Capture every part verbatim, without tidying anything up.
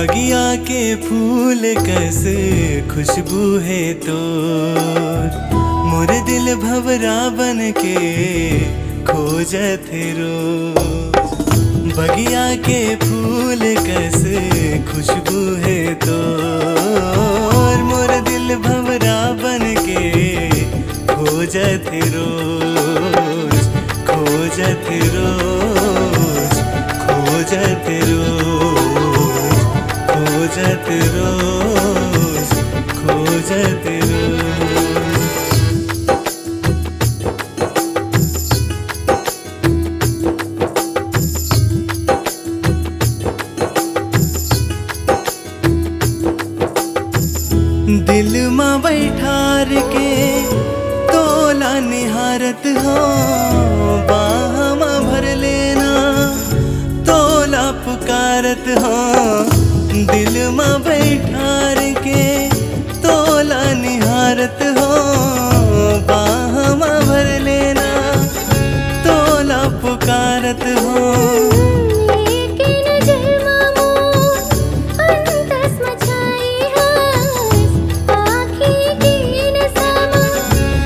बगिया के फूल कस खुशबू हे तोर, मोर दिल भंवरा बन के खोजत हे रोज। बगिया के फूल कस खुशबू हे तोर, मोर दिल भंवरा बन के खोजत हे रोज, खोजत हे रोज, खोजत हे रोज, खोजत हे रोज, खोजत हे रोज। दिल म बैठार के तोला निहारत हंव, बाह म भर लेना तोला पुकारत हंव। दिल म बैठार के तोला निहारत हंव, बाह म भर लेना तोला पुकारत हंव। एक नजर म मोर अंतस म छाए हस, आँखी के नशा म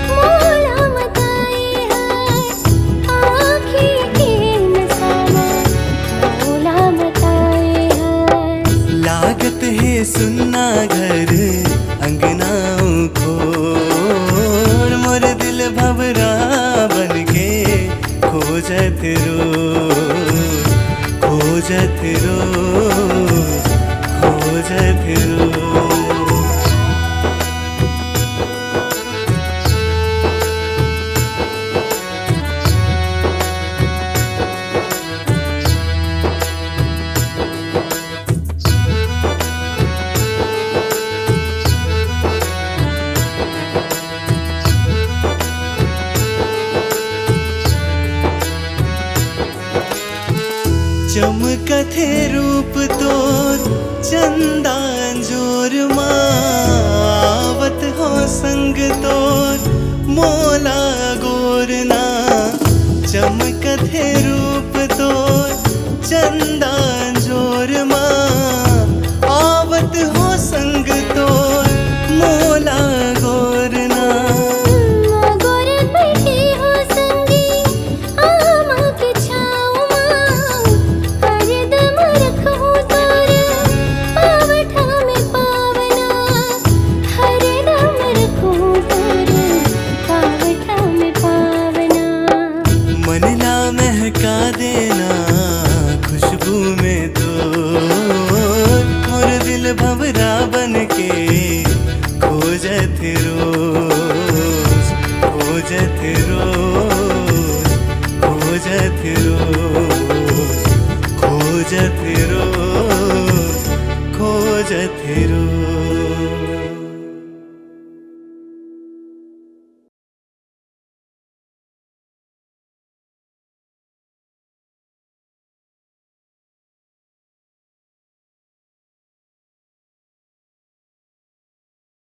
मोला मताए हस, आँखी के नशा म मोला मताए हस। लागत हे सुन्ना घर अंगना खोर, मोर दिल भंवरा बन के खोजत रोज, खोजत रोज, खोजत रोज। चमकत हे रूप तोर चंदा अंजोर मा, आवत हो संग तोर मोला गोर